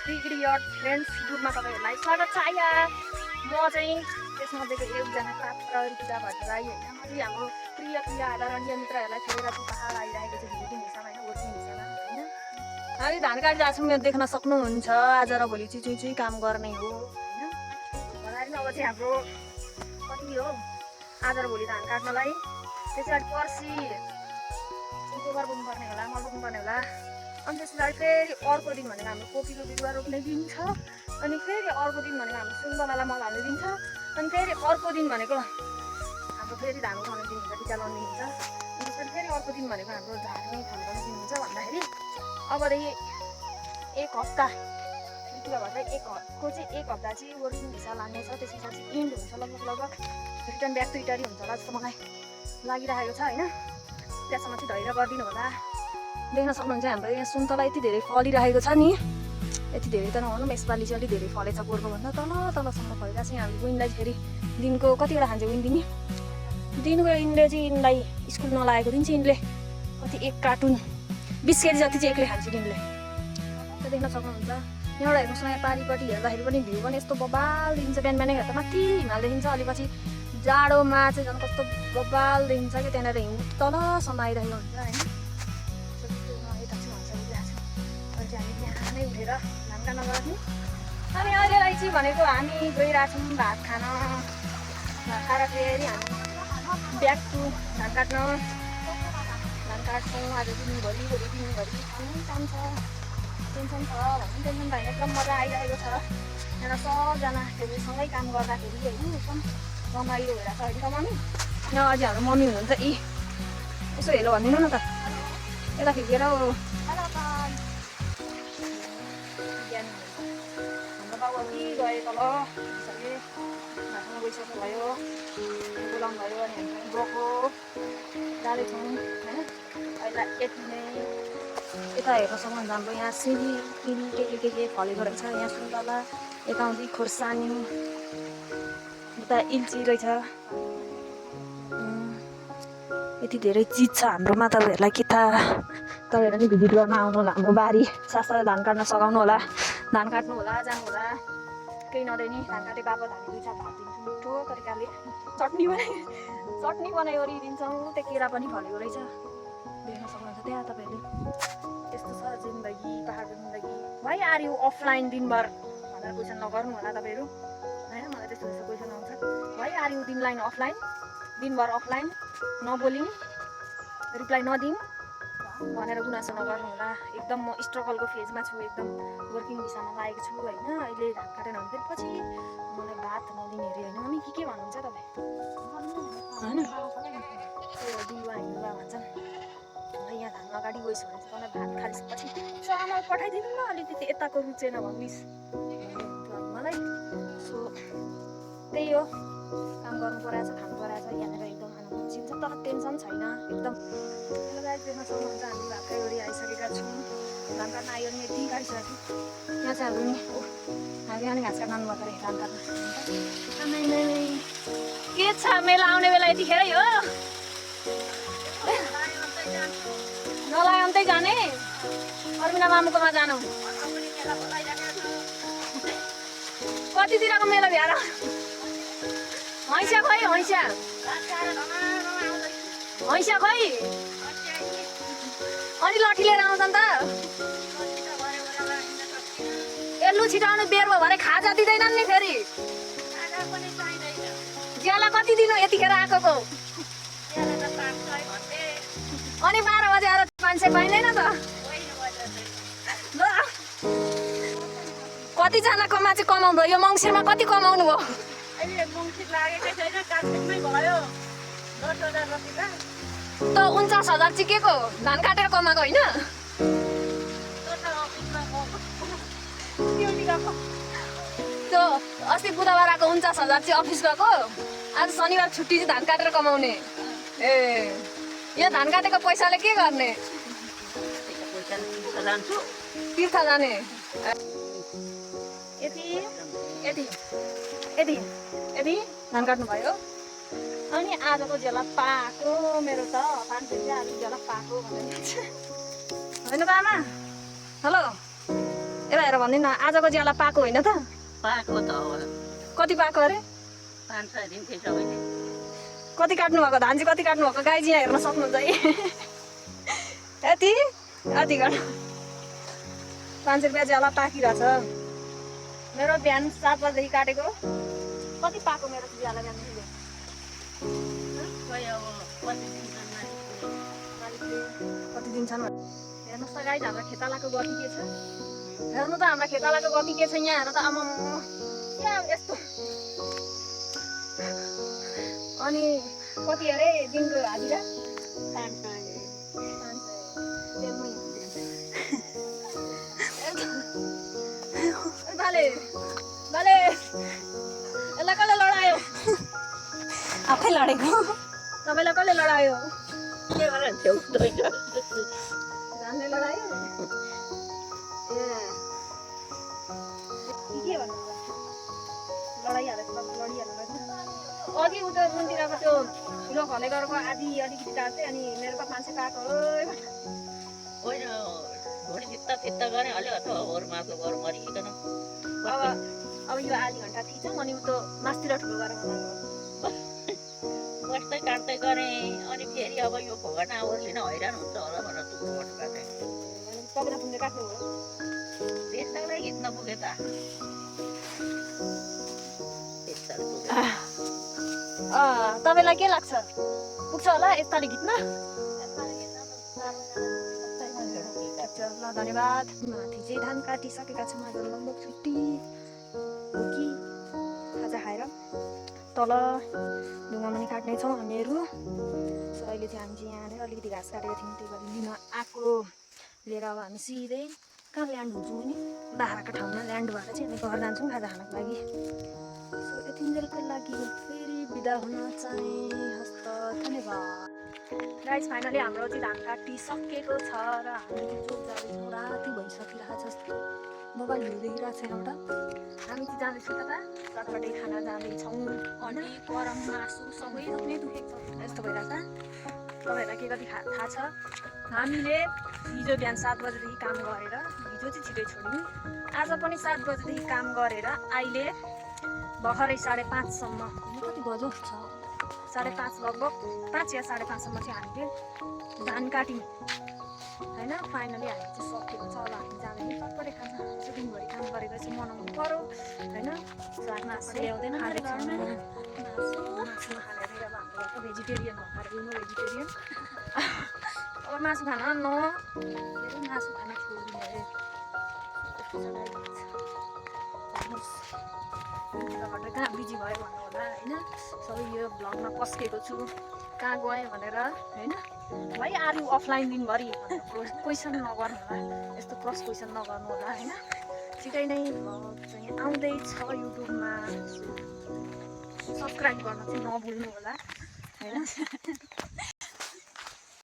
Idiot friends ग्रुपमा तपाईँहरूलाई स्वागत छ। आइया म चाहिँ त्यसमध्येको एकजना पात्र ऋतुजा भट्टराई होइन। मैले हाम्रो प्रिय प्रिय आदरणीय मित्रहरूलाई छोडेर चाहिँ पहाड आइरहेको छ भिडिङ हिसाबमा होइन, वर्किङ हिसाबमा होइन। हामी धान काटिरहेको छौँ, यहाँ देख्न सक्नुहुन्छ। आज र भोलि चाहिँ चुई काम गर्ने हो होइन। भन्दाखेरि अब चाहिँ हाम्रो कति हो आज र भोलि धान काट्नलाई, त्यसपछि पर्सि गोबर बोक्नुपर्ने होला, मल बोक्नुपर्ने होला। अनि त्यस पछाडि फेरि अर्को दिन भनेको हाम्रो कोपीको बिरुवा रोप्ने दिन छ। अनि फेरि अर्को दिन भनेको हाम्रो सुन्तलालाई मल हाल्ने दिन छ। अनि फेरि अर्को दिन भनेको हाम्रो फेरि धान उठाउने दिन हुन्छ, टिका लगाउने दिन हुन्छ। अनि त्यसपछि फेरि अर्को दिन भनेको हाम्रो झार्ने खन्काउने दिन हुन्छ। भन्दाखेरि अबदेखि एक हप्ता ऋतुजा भट्टराई एक हप्ता चाहिँ वर्किङ भिसा लाग्नेछ। त्यस पछाडि चाहिँ इन्ड हुन्छ, लगभग रिटर्न ब्याक टु इटली हुन्छ होला जस्तो मलाई लागिरहेको छ होइन। त्यहाँसम्म चाहिँ धैर्य गरिदिनु होला। देख्न सक्नुहुन्छ हाम्रो यहाँ सुन्तला यति धेरै फलिरहेको छ नि, यति धेरै त नभनौँ, यसपालि चाहिँ अलिक धेरै फलेछ पोहोरकोभन्दा। तलसम्म फलिरहेको छ। यहाँ हामीले विनलाई फेरि दिनको कतिवटा खान्छ विन तिमी? दिनको यिनले चाहिँ यिनलाई स्कुल नलागेको दिन चाहिँ यिनले कति 1 कार्टुन 20 केजी जति चाहिँ एक्लै खान्छ यिनले। त्यो देख्न सक्नुहुन्छ। यहाँबाट हेर्नुहोस् न, यहाँ पारिपट्टि हेर्दाखेरि पनि भ्यू पनि यस्तो बबाल देखिन्छ। बिहान बिहानै हेर्दा माथि हिमाल देखिन्छ। अलि पछि जाडोमा चाहिँ झन् कस्तो बबाल देखिन्छ कि त्यहाँनिर हिउँ तलसम्म आइरहेको हुन्छ होइन। नै उठेर धान काट्न गएको थियौँ। अनि अहिलेलाई चाहिँ भनेको हामी गइरहेको छौँ भात खान। भात खाएर फेरि हामी ब्याक टु धान काट्न। धान काट्छौँ आज दिनभरि, भोलि दिनभरि टेन्सन छ टेन्सन छ भन्ने टेन्सन भएन। एकदम मजा आइरहेको छ। यहाँ सबजना फेरि सँगै काम गर्दाखेरि होइन एकदम रमाइलो भइरहेको छ अहिले। मम्मी यहाँ अझै हाम्रो मम्मी हुनुहुन्छ। यसो हेलो भनिदिनु न त, यता फिर्केर बाबु कि गए तल सबै भाषामा गइसक्नु भयो, बोलाउनु भयो। अनि हामी गएको जाँदैछौँ होइन। अहिले यति नै। यता हेर्न सक्नुहुन्छ हाम्रो यहाँ सिमी के फलेको रहेछ। यहाँ सुन्तला, यता आउँदै खोर्सानी, यता इल्ची रहेछ। यति धेरै चिज छ हाम्रोमा। तपाईँहरूलाई के थाहा? तपाईँहरू पनि भिजिट गर्न आउनु होला हाम्रो बारी। साथसाथै धान काट्न सघाउनु होला, धान काट्नु होला, जानु होला। केही नदिने धान काटे बापत हामी 2-4 भात दिन्छौँ मिठो तरिकाले। चटनी बनाइ ओरिदिन्छौँ। त्यो केरा पनि फलेको रहेछ, देख्न सक्नुहुन्छ त्यहाँ तपाईँहरूले। यस्तो छ जिन्दगी, पहाडको जिन्दगी। भाइ आर यु अफलाइन दिनभर भनेर क्वेसन नगर्नु होला तपाईँहरू होइन। मलाई त्यस्तो क्वेसन आउँछ। भाइ आर यु दिनभर अफलाइन नबोलिङ, रिप्लाई नदिउँ भनेर गुनासो नगर्नु होला। एकदम म स्ट्रगलको फेजमा छु, एकदम वर्किङ भिसामा लागेको छु होइन। अहिले धान काटेन भने फेरि पछि मलाई भात नदिने अरे होइन। मम्मी के भन्नुहुन्छ तपाईँ होइन? बिरुवा हिँडुवा भन्छन्। यहाँ धान अगाडि गइस् भने चाहिँ तँलाई भात खालिसकेपछि चामल पठाइदिनु न, अलिकति यताको रुचेन भन्नुहोस् मलाई। सो त्यही हो, काम गर्नु परेको छ, खानु परेको छ। यहाँनिर एकदम खानु चिन्छ तर टेन्सन छैन एकदम। देख्न सक्नुहुन्छ हामी भात खाइवरी आइसकेका छौँ। धान काट्न आयो भने यति आइसकेको छु। यहाँ चाहिँ हाम्रो हामी अनि घाँस काट्नु आउनुभएको अरे धान काट्न। के छ मेला आउने बेला यतिखेरै हो? नलाइ अन्तै जाने? अर्मिना मामुकोमा जानु? कतितिरको मेला भ्याएर? हैसा खोइ अनि लठी लिएर आउँछन् त? एल्लु छिटाउनु बेर भयो भने खाजा दिँदैनन् नि फेरि। ज्याला कति दिनु यतिखेर आएको? अनि 12 बजे आएर 500 पाइँदैन त? ल कतिजनाकोमा चाहिँ कमाउनु भयो? यो मङ्सिरमा कति कमाउनु भयो? त 49,000 चाहिँ के को धान काटेर कमाएको होइन? त्यो अस्ति बुधबार आएको 49,000 चाहिँ अफिस गएको, आज शनिबार छुट्टी चाहिँ धान काटेर कमाउने। ए यो धान काटेको पैसाले के गर्ने? तीर्थ जाने। यति धान काट्नु भयो। अनि आजको झोला पाएको मेरो त 500 चाहिँ आज झोला पाएको भनेर होइन त आमा? हेलो यता आएर भन्दैन आजको ज्याला पाएको होइन त पाएको त हो कति पाएको अरे 5-6 दिन थियो सबैले कति काट्नु भएको धान चाहिँ कति काट्नु भएको गाई चाहिँ हेर्न सक्नुहुन्छ है यति यति गर्नु 5 रुपियाँ ज्याला पाकिरहेछ मेरो बिहान 7 बजेदेखि काटेको कति पाएको मेरो ज्याला बिहान खोइ अब कति दिन्छन् मालिकले कति दिन्छन् हेर्नुहोस् त गाई हाम्रो खेतालाको गति के छ हेर्नु त हाम्रो खेतालाको गति के छ यहाँ हेर्नु त आमा यहाँ यस्तो अनि कति अरे दिनको हाजिरा 500 बाले बाले यसलाई कसले लडायो आफै लडेको तपाईँलाई कसले लडायो के गरेर थियो धानले लडायो ए के भन्नु लडाइहालेको लडिहाल्नु अघि उता जुनतिरको त्यो ठुलो खलेगरको आधी अलिकति काट्थेँ अनि मेरो त मान्छे काको होइन घोडी फित्ता गरेँ अलि अथवा अरू मासु गरौँ गरिकन अब यो आधी घन्टा थिचौँ अनि उतो मासतिर ठुलो गरेर बस्दै काट्दै गरेँ अनि फेरि अब यो भोगना ओर्लिन हैरान हुन्छ होला भनेर टुक्रो काटेँ तपाईँलाई पुग्ने काट्नु हो त्यसलाई हिँड्न पुगे त तपाईँलाई के लाग्छ पुग्छ होला यसपालि गीतमा ल धन्यवाद माथि चाहिँ धान काटिसकेका छौँ आज लगभग छुट्टी हो कि खाजा खाएर तल ढुङ्गामुनि काट्नेछौँ हामीहरू सो अहिले चाहिँ हामी चाहिँ यहाँनिर अलिकति घाँस काटेको थियौँ त्यही भएर लिन आएको लिएर अब हामी सिधै कहाँ ल्यान्ड हुन्छौँ नि बाख्राको ठाउँमा ल्यान्ड भएर चाहिँ हामी घर जान्छौँ खाजा खानको लागि सो यतिन्जेलको लागि फेरि बिदा हुन चाहे हस्त धन्यवाद गाइस फाइनली हाम्रो चाहिँ धान काटिसकेको छ र हामी चाहिँ चोक जाँदैछौँ राति भइसकिरहेको छ जस्तो मोबाइल हेरिरहेको छ एउटा हामी चाहिँ जाँदैछौँ कता चटपटे खाना जाँदैछौँ अनि गरम मासु सबै नै दुखेको छ यस्तो भइरहेछ तपाईँहरूलाई के कति थाहा छ हामीले हिजो बिहान 7 बजेदेखि काम गरेर हिजो चाहिँ छिटै छोड्यौँ आज पनि 7 बजेदेखि काम गरेर अहिले भर्खरै 5:30 सम्म कति बज्यो 5:30 लगभग 5 या 5:30 सम्म चाहिँ हामीले धान काट्यौँ होइन फाइनली हामी चाहिँ सकेको छ अब हामी जाँदैन चटपटे खान्छ हामी दिनभरि काम गरेको चाहिँ मनाउनु पऱ्यो होइन मासु ल्याउँदैन मासु खानेर अब हाम्रो भेजिटेरियन भएर भेजिटेरियन अब मासु खान मासु खान छोडिदिने अरे कहाँ बिजी भयो भन्नु होला होइन सबै यो भ्लगमा पस्केको छु कहाँ गएँ भनेर होइन भाइ आर यु अफलाइन दिनभरि क्वेसन नगर्नु होला यस्तो क्रस क्वेसन नगर्नु होला होइन छिटै नै भ्लग चाहिँ आउँदैछ युट्युबमा सब्सक्राइब गर्न चाहिँ नभुल्नु होला होइन